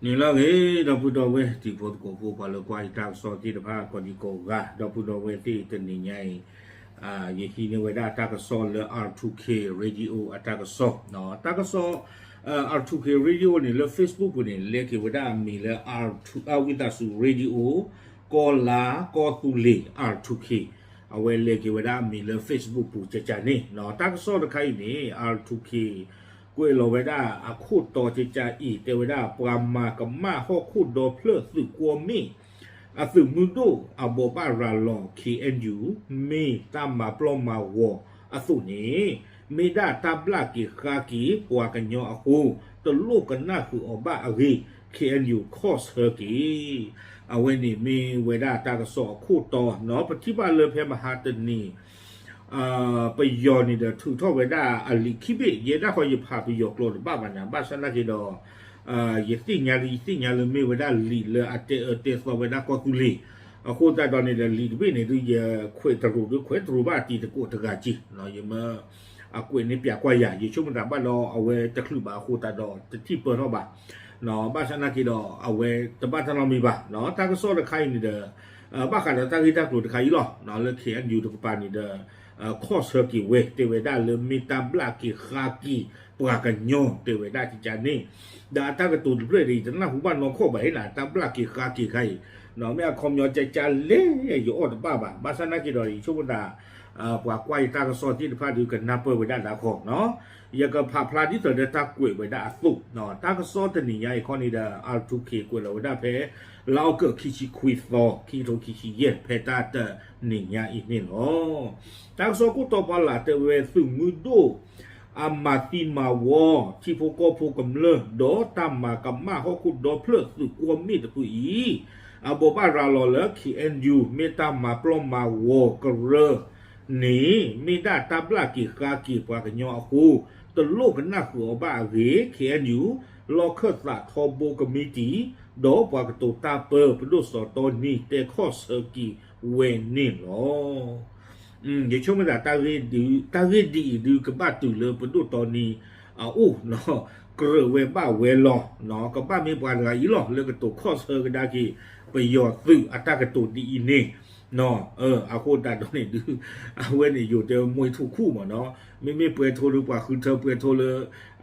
နံၤလၢအဂ့ၤ ဒီပုၢ်ဒီဝဲၢ်တံၤဖိသကိးဖိ ပှၤလၢကွၢ်ယတၢ်ကစီၣ်သ့ၣ်တဖၣ် ကိးဒံကိးဂၤ ဒီပုၢ်ဒီဝဲၢ်သ့ၣ်တနံၤညါအံၤ ယဟံးန့ၢ်ဝဲဒၣ်တၢ်ကစီၣ်လၢ R two K Radio အတၢ်ကစီၣ်, တၢ်ကစီၣ် R two K Radio န့ၣ် လၢ Facebook ပူၤန့ၣ် လဲက့ၤဝဲဒၣ်အမံၤလၢ R two ဝံသးစူၤ Radio ကီၢ်လါ ကီၢ်သူလ့ၤ R two K အဝဲလဲက့ၤဝဲဒၣ်အမံၤလၢ Facebook ပူၤကကန့ၣ်, တၢ်ကစီၣ်တခါအံၤန့ၣ် R two K ကွဲးလီၤဝဲဒၣ်အခိၣ်တီကကအံၤ တဲဝဲဒၣ် ပှၤမၤကမၣ်ဟီၣ်ခိၣ်ဒီဖျၢၣ်သုးကွီၢ်မ့ၣ် အသုးမုၢ်ဒိၣ်အဘိးဘၣ်ရၤလီၤ K N U မ့ၢ်တၢ်မၤပျီၢ်မၤဂီၤအသိးန့ၣ် မ့ၢ်ဒၣ်တၢ်ဘျၣ်က့ၤဃါက့ၤပှၤကညီအဃိ တလိၣ်ကနၣ်ဃုာ်အီၤဘၣ်အဂ့ၢ် K N U ခီၣ်ဆၢက့ၤ အဝဲန့ၣ်မ့ၢ်ဝဲဒၣ်တၢ်ကစီၣ်အခိၣ်တီနီၤ, ပထံၣ်ဘၣ်လၢဖဲမဟါတနံၤ ပယီၤန့ၣ်ဒီးထုးထီၣ်ဝဲဒၣ်အလံာ်ခံဘ့ၣ်, ယဲဒၣ်ဃီယဖးပယီၤကျိာ်တဘၣ်ဘၣ်န့ၣ် ဘၣ်ဆၣ်နာ်က့ဒီး ယသ့ၣ်ညါလၢ ယသ့ၣ်ညါလၢမ့ၢ်ဝဲဒၣ်လံာ်လၢအတဲအၢတဲသီဝဲဒၣ်ကီၢ်သူလ့ၤ, အဃိသတးဒီးန့ၣ်ဒီး လံာ်တဘ့ၣ်န့ၣ်ဒုး ယခွဲးတရူးဒုးခွဲးတရူးဘၣ်တံၤသကိးတဂၤက့ၤ, ယမ့ၢ် အကွဲးန့ၣ်ပျးကွၢ်ယၤ ယဆိကမိၣ်သးဘၣ်ဒီး အဝဲတချုးဘၣ်အဃိသတးဒီး တထံၣ်ပၢၢ်ထီၣ်ဘၣ်, ဘၣ်ဆၣ်နာ်က့ဒီး အဝဲတဘၣ်တၢ်နီတမံၤဘၣ်, တၢ်ကစီၣ်တခါအံၤန့ၣ်ဒီး ဘၣ်ဃးဒီးတၢ်ဂ့ၢ်တၢ်ကျိၤတခါအံၤလီၤ, လၢ K N U တကပၤန့ၣ်ဒီး ခီၣ်ဆၢက့ၤဝဲ တဲဝဲဒၣ်လၢမ့ၢ်တၢ်ဘျၣ်က့ၤဃါက့ၤပှၤကညီ တဲဝဲဒၣ်ကကန့ၣ်, ဒီးအတၢ်ကတိၤတဖျၢၣ်ဒီး ယတနၢ်ဟူဘၣ်နီၢ်ခီၣ်ဘၣ်အံၤန့ၣ် တၢ်ဘျၣ်က့ၤဃါက့ၤခါအံၤ, မ့ၢ်အခီပညီကကလဲၣ် ယအီၣ်တဘၣ်ဘၣ်, ဘၣ်ဆၣ်နာ်က့ဒီး ယဆိကမိၣ်သး ပှၤကွၢ်ယတၢ်ကစီၣ်သ့ၣ်တဖၣ်ဒုးကနၢ်ပၢၢ်ဝဲဒၣ်ဒၣ်ခီနီၤ, ယကဖးဖျါဒ်သိးလၢတၢ်ကွဲးဝဲဒၣ်အသိး, တၢ်ကစီၣ်တနံၤညါအံၤခီန့ၣ်ဒီး R two K ကွဲးလီၤဝဲဒၣ်ဖဲ လါအီကူးခံဆံခွံသီ ခံကထိခံဆံယဲၢ် ဖဲတၢ်တနံၤညါအံၤန့ၣ်လီၤ. တၢ်ကစီၣ်ခိၣ်တီဖီလာ်တဲဝဲသုးမုၢ်ဒိၣ် အမၤသံမၤဝီ ထံဖိကီၢ်ဖိကမျၢၢ် ဒီးတၢ်မၤကမၣ်ဟီၣ်ခိၣ်ဒီဖျၢၣ်သုးကွီၢ်မ့ၣ်တဖုအံၤ အဘိးဘၣ်ရၤလီၤလၢ K N U မ့ၢ်တၢ်မၤပျီၢ်မၤဂီၤကရၢန့ၣ် မ့ၢ်ဒၣ်တၢ်ဘျၣ်က့ၤဃါက့ၤပှၤကညီအဃိ တလိၣ်ကနၣ်ဃုာ်အီၤဘၣ်အဂ့ၢ် K N U လီၢ်ခၢၣ်သးထီဘိကမံးတံာ် ဒီးပှၤကတိၤတၢ်ပၢ ပဒိၣ်စီၤတီနံၤ တဲခီၣ်ဆၢက့ၤဝဲန့ၣ်လီၤ. ယဆိကမိၣ်သး တၢ်ဂ့ၢ်ဒ်အံၤဒုးကဘၣ်တုၤလၢပဒိၣ်တီနံၤအအိၣ်, ကြၢးဝဲဘၣ်ဝဲလီၤ, ကဘၣ်မ့ၢ်ပှၤတဂၤအံၤလီၤ လၢကတိၤခီၣ်ဆၢကဒါက့ၤ ပယီၤသုးအတၢ်ကတိၤဒ်အံၤန့ၣ်, အဃိသတးဒီးန့ၣ်ဒုး အဝဲန့ၣ်ယိၤတဲဝဲ မွေးထိုးခုမးနီၤ, မ့မ့ၢ်ပှဲၤထိလၢပှၤဃုထၢပှဲၤထိလၢ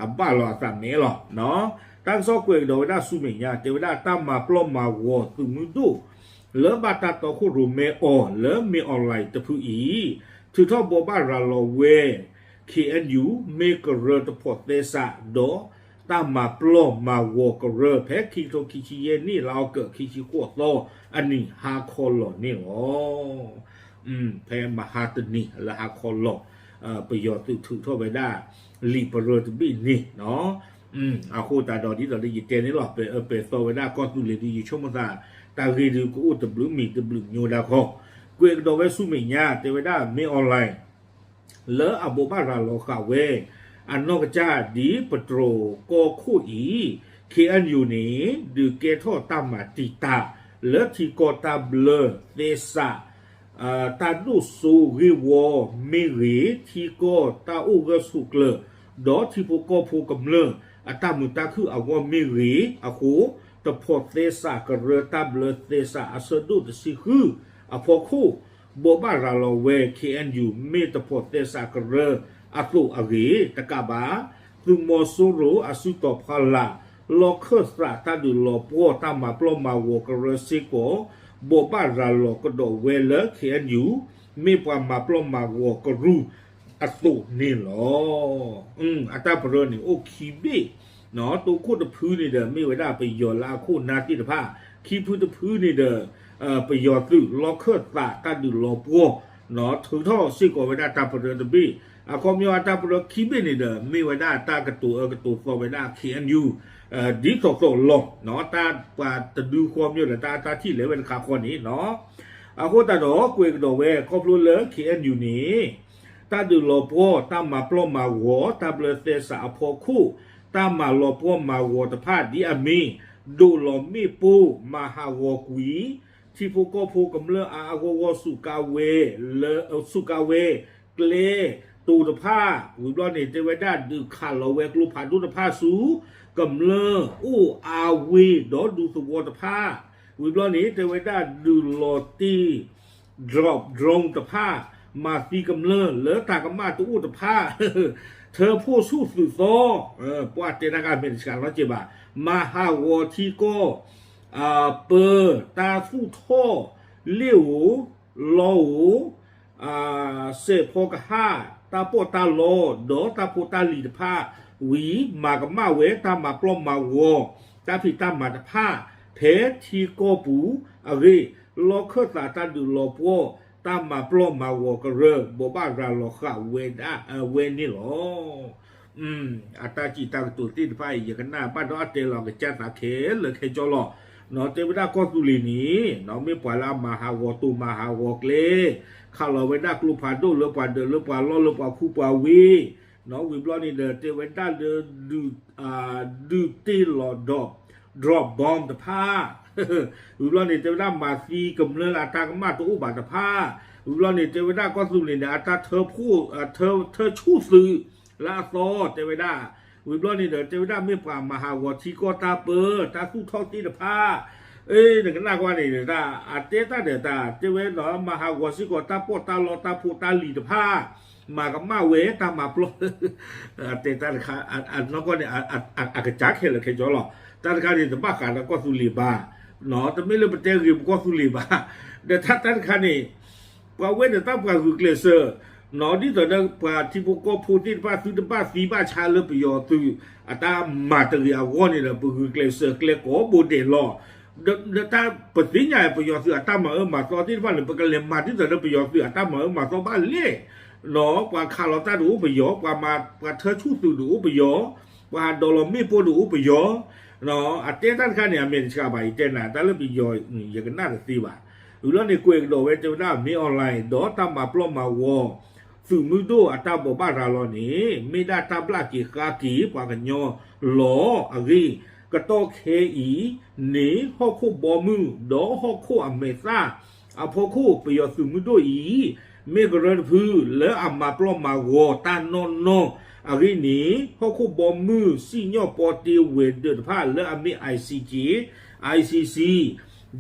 အဘၣ်လီၤအသးမဲာ်လီၤ. တၢ်ကစီၣ်ကွဲးကဒီးဝဲဒၣ်ဆူမဲာ်ညါ တဲဝဲဒၣ်တၢ်မၤပျီၢ်မၤဂီၤသုးမုၢ်ဒိၣ် လၢဘၣ်တၢ်တီခိၣ်ရိၣ်မဲအီၤလၢမ့ၢ် online တဖုအံၤ ထုးထီၣ်ဘိးဘၣ်ရၤလီၤဝဲ K N U မ့ၢ်ကရၢတဖိးသဲစး ဒီးတၢ်မၤပျီၢ်မၤဂီၤကရၢ ဖဲခံကထိခံဆံယဲၢ်နံၣ် လါအီကူးခံဆံဃိးသီအနံၤ ဟါခီလီၤန့ၣ်လီၤ. ဖဲမဟါတနံၤလၢဟါခီလီၤ ပယီၤသုးထုးထီၣ်ဝဲဒၣ် လံာ်ပရၢတဘ့ၣ်န့ၣ် အဃိသတးဒီး ဒ်သိးလၢယတဲန့ၣ်လီၤ ပအၢပဲာ်သီဝဲဒၣ်ကီၢ်သူလ့ၤဒုး ယဆိကမိၣ်သး တၢ်ဂ့ၢ်ဒုးကအိၣ်တဘျုးမံၤတဘျုးမံၤဒၣ်ဃီ, ကွဲးကဒီးဝဲဆူမဲာ်ညါ တဲဝဲဒၣ် မ့ၢ် online လၢအဘိးဘၣ်ရၤလီၤဃာ်ဝဲ အနီၢ်ကစၢ်ဒ်ပတြိၤကီၢ်ခိၣ်အံၤ K N U န့ၣ် ဒုးကဲထီၣ်တၢ်မၤတံာ်တာ် လၢထံကီၢ်တၢ်ဘျၢသဲစး တၢ်ဒိၣ်စိဂ့ၢ်ဝီမ့ၢ်ဂ့ၤ, ထံကီၢ်တၢ်အိၣ်ဂၢၢ်ဆိးကျၢၤ ဒီးထံဖိကီၢ်ဖိကမျၢၢ် အတၢ်မုာ်တၢ်ခုၣ်အဂီၢ်မ့ၢ်ဂ့ၤအဃိ, တဖိးသဲစးကရၢတၢ်ဘျၢသဲစးအဆၢဒိၣ်တဆံဃု အဖီခိၣ် ဘိးဘၣ်ရၤလီၤဝဲ K N U မ့ၢ်တဖိးသဲစးကရၢအသိးအဂ့ၢ် တကးဘၣ် သုးမီၤစိရိၤအစုတီၤဖီလာ် လီၢ်ခၢၣ်သးတၢ်ဒုးလီၤပှီၢ်တၢ်မၤပျီၢ်မၤဂီၤကရၢစ့ၢ်ကီး ဘိးဘၣ်ရၤလီၤကဒီးဝဲလၢ K N U မ့ၢ်ပှၤမၤပျီၢ်မၤဂီၤကရူၢ်အသိးန့ၣ်လီၤ. အတၢ်ပရၢန့ၣ်အိၣ်ခံဘ့ၣ်, တိခိၣ်တဖုန့ၣ်ဒီး မ့ၢ်ဝဲဒၣ်ပယီၤလၢအခိၣ်နၢ်သ့ၣ်တဖၣ်, ခံဖုတဖုန့ၣ်ဒီး ပယီၤသုးလီၢ်ခၢၣ်သးတၢ်ဒုးလီၤပှီၢ် ထုးထီၣ်စ့ၢ်ကီးဝဲဒၣ်တၢ်ပရၢတဘ့ၣ်, အခီပညီအတၢ်ပရၢခံဘ့ၣ်န့ၣ်ဒီး မ့ၢ်ဝဲဒၣ်တၢ်ကတိၤအၢကတိၤသီဝဲဒၣ် K N U ဒ်သိးသိးလီၤ, တၢ်ပှၤတဒုဃီမ့ၢ်ဒီး တၢ်အတၢ်ထံၣ်လဲၤဝဲတခါဃီန့ၣ်, အဃိသတးဒီး ကွဲးကဒီးဝဲ ခီဖျိလၢ K N U န့ၣ် တၢ်ဒုးလီၤပှီၢ်တၢ်မၤပျီၢ်မၤဂီၤ တၢ်ဘျၢသဲစးအဖီခိၣ် တၢ်မၤလီၤပှီၢ်မၤဂီၤတဖၣ်ဒ်အမ့ၢ် ဒိးလီၤမ့ၣ်ပိၢ် မၤဟးဂီၤကွံာ် ထံဖိကီၢ်ဖိကမျၢၢ်အါအါဂီၢ်ဂီၢ် စူးကါဝဲ လၢ စူးကါဝဲ ကျဲ တိၤတဖၣ်, ဝံၤဘျီန့ၣ် တဲဝဲဒၣ်ဒုးခးလီၤဝဲကျိဖးဒိၣ်တဖၣ်ဆူ ကမျၢၢ်အိၣ်အါဝ့ၢ်ဒီးဒူသဝီတဖၣ်, ဝံၤဘျီန့ၣ် တဲဝဲဒၣ်ဒုးလီၤတ့ၢ် drop drone တဖၣ်, မၤသံကမျၢၢ်လၢတၢ်ကမၣ်တအိၣ်တဖၣ်, ထၢဖှိၣ်ဆူၣ်သုးသီ, ပှၤတဲတၢ်ဂၤမ့ၢ်တဆှးနီက့ဘၣ်, မၤဟးဂီၤထံကီၢ် ပၢ တၢ်သူၣ်ထီၣ် လ့ၣ်ဧိၤ လီဧိၤ စဲးဖီကဟၣ် တၢ်ပီးတၢ်လီ ဒီးတၢ်ဖိတၢ်လံၤတဖၣ်ဝံၤ မၤကမၣ်ဝဲတၢ်မၤပျီမၤဂီၤ တၢ်ဖံးတၢ်မၤတဖၣ် ဖဲထံကီၢ်ပူၤအဂ့ၢ် လီၢ်ခၢၣ်သးတၢ်ဒုးလီၤပှီၢ် တၢ်မၤပျီမၤဂီၤကရၢ ဘိးဘၣ်ရၤလီၤဃာ်ဝဲဒၣ်ဝဲန့ၣ်လီၤ. အတၢ်စံးတၢ်ကတိၤသ့ၣ်တဖၣ်အံၤ ယကနၣ်ဘၣ်ဒီးအတဲလီၤကစၢ်သးခဲလၢာ်ခဲဆ့လီၤ. နီၢ်တဲဝဲဒၣ်ကီၢ်သူလ့ၤန့ၣ် နီၢ်မ့ၢ်ပှၤလၢအမၤဟးဂီၤတိၤမၤဟးဂီၤကျဲ, ခးလီၤဝဲဒၣ်ကျိဖးဒိၣ်လၢပှၤဒၢးလၢပှၤလီၢ်လၢပှၤခူပှၤဝ့ၢ်, နီၢ်ဝံၤဘျီန့ၣ်ဒီး တဲဝဲဒၣ်လၢ ဒုးတ့ၢ်လီၤဒီး drop bomb တဖၣ် ဝံၤဘျီန့ၣ် တဲဝဲဒၣ်မၤသံကမျၢၢ်လၢအတၢ်ကမၣ်တအိၣ်ဘၣ်တဖၣ်, ဝံၤဘျီန့ၣ် တဲဝဲဒၣ်ကီၢ်သူလ့ၤန့ၣ် အတၢ်ထၢဖှိၣ် ထၢဆူၣ်သုးလၢအသီ တဲဝဲဒၣ်, ဝံၤဘျီန့ၣ်ဒီး တဲဝဲဒၣ်မ့ၢ်ပှၤမၤဟးဂီၤထံကီၢ်တၢ်ပၢ တၢ်သူၣ်ထီၣ်သ့ၣ်တဖၣ်, အ့ နကနၣ်ကွၢ်န့ၣ် အတဲတၢ်ဒီးတၢ် တဲဝဲနီၢ် မၤဟးဂီၤစ့ၢ်ကီးတၢ်ပီးတၢ်လီတၢ်ဖိတၢ်လံၤတဖၣ် မၤကမၣ်ဝဲတၢ်မၤပျီ တဲတၢ်တခါ အနီၢ်ကီၢ်န့ၣ် အကစၢ်ခဲလၢာ်ခဲဆ့လီၤ. တၢ်တခါန့ၣ် တဘၣ်ဃးဒီးကီၢ်သူလ့ၤဘၣ်, တမ့ၢ်လၢပတဲဂ့ၤပကီၢ်သူလ့ၤဘၣ်, ဒီးတၢ်တခါန့ၣ် ပှၤဝဲန့ၣ်တၢ်ပှၤဂုာ်ကျဲးစၢး, နီၢ်ဒ်သိးဒီးပှၤထံဖိကီၢ်ဖိသ့ၣ်တဖၣ် သုတဘၣ်သံဘၣ်ဆါလၢပယီၤသုး အတၢ်မၤတဂ့ၤအဂီၢ်န့ၣ်ဒီး ပဂုာ်ကျဲးစၢးကျဲကိးဘိဒဲးလီၤ. ဒီးတၢ်ပသ့ၣ်ညါပယီၤသုးအတၢ်မၤအၢမၤသီသ့ၣ်တဖၣ်န့ၣ် ပကလဲၤမၤဒ်သိးဒီးပယီၤသုးအတၢ်မၤအၢမၤသီဘၣ်လဲၣ်. နီၢ် ပှၤခးလီၤတၢ်ဒုးအိၣ်ပယီၤ, ပှၤမၤ ပှၤထၢဆူၣ်သုးဒုးအိၣ်ပယီၤ, ပှၤဟးဒိးလီၤမ့ၣ်ပိၢ်ဒုးအိၣ်ပယီၤ, နီၢ် အတဲတၢ်တခါန့ၣ် အမဲာ်တဆှးဘၣ် ယတဲနၤ တၢ်လၢပယီၤ ယကနၣ်တသ့ဘၣ်. ဝံၤလီၤန့ၣ် ကွဲးကဒီးဝဲတဲဝဲဒၣ် မင်းအောင်လှိုင် ဒီးတၢ်မၤပျီမၤဂီၤ သုးမုၢ်ဒိၣ်အတၢ်ဘိးဘၣ်ရၤလီၤန့ၣ် မ့ၢ်ဒၣ်တၢ်ဘျၣ်က့ၤဃါက့ၤပှၤကညီလီၤအဂ့ၢ်, ကတီၢ်ခဲအံၤန့ၣ် ဟီၣ်ခိၣ်ဘီမုၢ် ဒီးဟီၣ်ခိၣ်အမဲာ်သၣ်အဖီခိၣ် ပယီၤသုးမုၢ်ဒိၣ်အံၤ မ့ၢ်ကရၢတဖုလၢအမၤပျီမၤဂီၤတၢ်နီၢ်နီၢ်အဂ့ၢ်န့ၣ် ဟီၣ်ခိၣ်ဘီမုၢ်စံၣ်ညီၣ်ပီတ့ဝဲၤဒၢးတဖၣ်လၢအမ့ၢ် I C J, I C C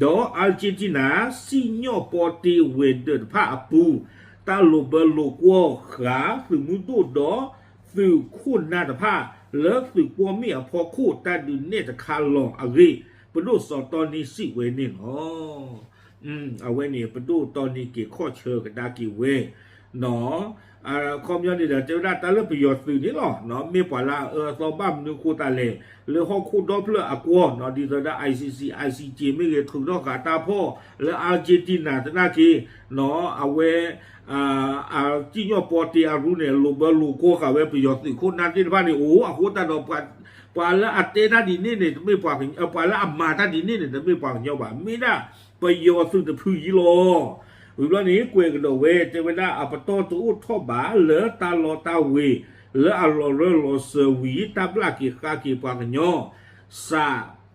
ဒီး Argentina စံၣ်ညီၣ်ပီတ့ဝဲၤဒၢးတဖၣ်အပူၤ တၢ်လိာ်ဘၢလိာ်ကွီၢ်ဃာ်သုးမုၢ်ဒိၣ်ဒီးသုးခိၣ်နၢ်တဖၣ် လၢသုးကွီၢ်မ့ၣ်အဖီခိၣ်တၢ်ဒုးနဲၣ်တခါလီၤအဂ့ၢ် ပဒိၣ်စီၤတီနံစံးဝဲန့ၣ်လီၤ. အဝဲန့ၣ် ပဒိၣ်တီနံက့ၤခီၣ်ဆၢကဒါက့ၤဝဲ နီၢ် အခီပညီန့ၣ်ဒီး တဲဝဲဒၣ်တၢ်လၢပယီၤသုးန့ၣ်လီၤ. နီၢ် မ့ၢ်ပှၤလၢအအၢအသီဘၣ်မနုၤဃိသတးလဲၣ် လၢဟီၣ်ခိၣ်ဒီဖျၢၣ်အကွီၢ် နီၢ် ဒ်သိးဒီး I C C, I C J မ့ၢ်ဂ့ၤ ထုးထီၣ်ဃာ်တၢ်ဖီၣ် လၢ Argentina သနာ်က့ နီၢ် အဝဲ အစံၣ်ညီၣ်ပီတ့အရူန့ၣ် လိာ်ဘၢလိာ်ကွီၢ်ဃာ်ဝဲပယီၤသုးခိၣ်နၢ်သ့ၣ်တဖၣ်န့ၣ် အိၣ် အဃိသတးဒီး ပှၤလၢအတဲတၢ်ဒ်န့ၣ်န့ၣ် တမ့ၢ်ပှၤကညီ, ပှၤလၢအမၤတၢ်ဒ်န့ၣ်န့ၣ် တမ့ၢ်ပှၤကညီဘၣ်, မ့ၢ်ဒၣ်ပယီၤသုးတဖုအံၤလီၤ. ဝံၤဘျီန့ၣ် ကွဲးကဒီးဝဲ တဲဝဲဒၣ် အပတီၢ်တအိၣ်ထီၣ်ဘၣ်လၢတၢ်လီတၢ်ဝ့ၤ လၢအလီၤရၢလီၤစၢၤဝံၤ တၢ်ဘျၣ်က့ၤဃါက့ၤပှၤကညီ စ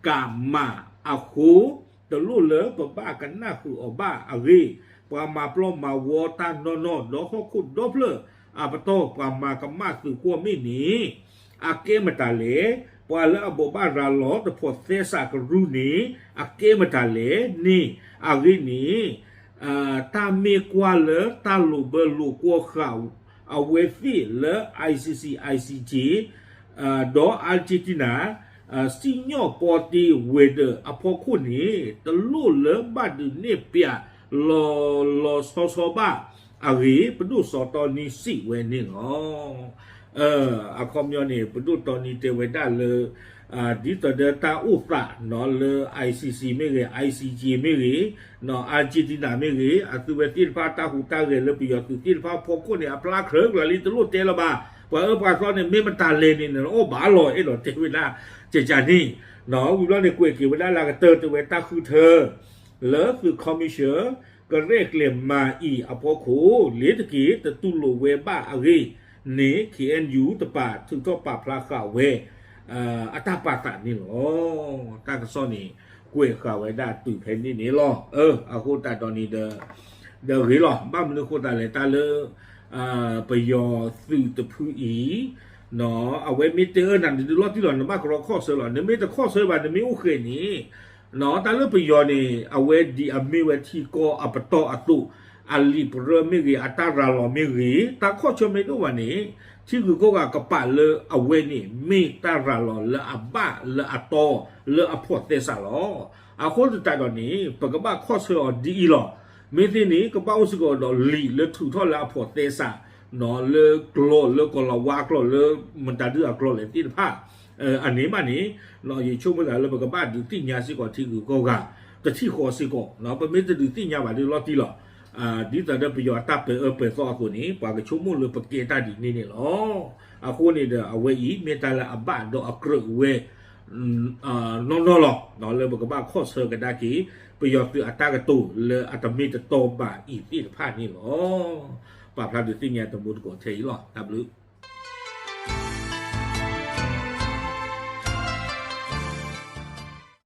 ကမ အဃိ တလိၣ်လၢပဘၣ်ကနၣ်ဃုာ်အီၤဘၣ်အဂ့ၢ်, ပှၤမၤပျီမၤဂီၤတၢ်နီၢ်နီၢ် ဒီးဟီၣ်ခိၣ်ဒီဖျၢၣ်အပတီၢ် ပှၤမၤကမၣ်သုးကွီၢ်မ့ၢ်န့ၣ် အကဲမတၤလဲၣ်, ပှၤလၢအဘိးဘၣ်ရၤလီၤတဖိးသဲစးကရူၢ်န့ၣ် အကဲမတၤလဲၣ်န့ၣ် အဂ့ၢ်န့ၣ် တၢ်မ့ၢ်ကွၢ်လၢတၢ်လိာ်ဘၢလိာ်ကွီၢ်ဃာ် အဝဲသ့ၣ်လၢ I C C, I C J ဒီး Argentina စံၣ်ညီၣ်ပီတ့ဝဲၤဒၢးအဖီခိၣ်န့ၣ် တလိၣ်လၢဘၣ်ဒုးနဲၣ်ပျးလီၤလီၤဆီဆီဘၣ်အဂ့ၢ် ပဒိၣ်စီၤတီနံစံးဝဲန့ၣ်လီၤ. အခီပညီန့ၣ် ပဒိၣ်တီနံတဲဝဲဒၣ်လၢ ဒ်သိးဒီးတၢ်အိၣ်သးနီၢ်လၢ I C C မ့ၢ်ဂ့ၤ, I C J မ့ၢ်ဂ့ၤ, နီၢ် Argentina မ့ၢ်ဂ့ၤ, အသုဝဲသ့ၣ်တဖၣ်တၢ်ဟူးတၢ်ဂဲၤလၢပယီၤသုးသ့ၣ်တဖၣ်ဖီခိၣ်န့ၣ် အဖျါကြၢးကြၢးလံ တလိၣ်တဲလၢၤဘၣ်. ပှၤအၢပှၤသီန့ၣ် မ့ၢ်မတၤလဲၣ်န့ၣ် နအီၣ်ဘၣ်လီၤအဲၣ်ဒိးတဲဝဲဒၣ် ကကန့ၣ် နီၢ် ဝံၤဘျီန့ၣ် ကွဲးက့ၤဝဲဒၣ်လၢအကတၢၢ်တဲဝဲတၢ်ဃုထၢ လၢသုး ခီမံၣ်ၡၢၣ် ကရဲၣ်ကျဲၤမၤအံၤအဖီခိၣ် လ့ၤတက့ၤတတူၢ်လိာ်ဝဲဘၣ်အဂ့ၢ်န့ၣ် K N U တပာ်ထုးထီၣ်ပာ်ဖျါဃာ်ဝဲ အတၢ်ပာ်သးန့ၣ်လီၤ. တၢ်ကစီၣ်န့ၣ် ကွဲးဃာ်ဝဲဒၣ်တုၤဖဲန့ၣ်န့ၣ်လီၤ. အဃိသတးဒီးန့ၣ်ဒီး ဒီးဂ့ၤလီၤ. ဘၣ်မနုၤဃိသတးလဲၣ် တၢ်လၢ ပယီၤသုးတဖုအံၤ, အဝဲမ့ၢ်တဲအၢနၤန့ၣ်ဒုးလီၤတံၢ်လီၤ, နဘၣ်ကရီခီၣ်ဆၢလီၤ. နမ့ၢ်တခီၣ်ဆၢဘၣ် နမ့ၢ်အိၣ်ဃဲၤန့ၣ်, တၢ်လၢပယီၤန့ၣ် အဝဲဒ်အမ့ၢ်ဝဲထံကီၢ်အပတီၢ်အသိး, အလံာ်ပရၢမ့ၢ်ဂ့ၤ, အတၢ်ရၤလီၤမ့ၢ်ဂ့ၤ, တၢ်ခီၣ်ဆၢမ့ၢ်တအိၣ်ဘၣ်န့ၣ်, ထံဂုၤကီၢ်ဂၤကပာ်လၢအဝဲန့ၣ် မ့ၢ်တၢ်ရၤလီၤလၢအဘၣ်လၢအတီလၢအဖိးသဲစးလီၤ. အဃိသတးဒီးန့ၣ် ပကဘၣ်ခီၣ်ဆၢအီၤဒ်အံၤလီၤ. မ့ၢ်သ့န့ၣ် ကဘၣ်အိၣ်စ့ၢ်ကီးဒီးလံာ်လၢထုးထီၣ်လၢအဖိးသဲစး, လၢကျိာ်လၢကီၤလၤဝါကျိာ်လၢမတၤဒုအကျိာ်လဲၣ်သ့ၣ်တဖၣ်, အန့ၣ်ဘၣ်န့ၣ်, ယဆိကမိၣ်သးလၢပကဘၣ်ဒုးသ့ၣ်ညါစ့ၢ်ကီးထံဂုၤကီၢ်ဂၤ, တထံၣ်ဃီစ့ၢ်ကီး, ပမ့ၢ်တဒုးသ့ၣ်ညါဘၣ်ဒုးလီၤတံၢ်လီၤ. ဒ်သိးဒီးပယီၤအတၢ်ပာ်အၢပာ်သီအသိးန့ၣ် ပှၤကဆိကမိၣ်လၢပကဲတၢ်ဒ်န့ၣ်န့ၣ်လီၤ. အဃိန့ၣ်ဒီး အဝဲအံၤမ့ၢ်တၢ်လၢအဘၣ်ဒီးအကြၢးဝဲ နီၢ်နီၢ်လီၤ. လၢပကဘၣ်ခီၣ်ဆၢကဒါက့ၤ ပယီၤသုးအတၢ်ကတိၤလၢအတမ့ၢ်တတီဘၣ်အံၤသ့ၣ်တဖၣ်န့ၣ်လီၤ. ပာ်ဖျါဒုးသ့ၣ်ညါတမူတကိးထဲအံၤလီၤ. တၢ်ဘျုး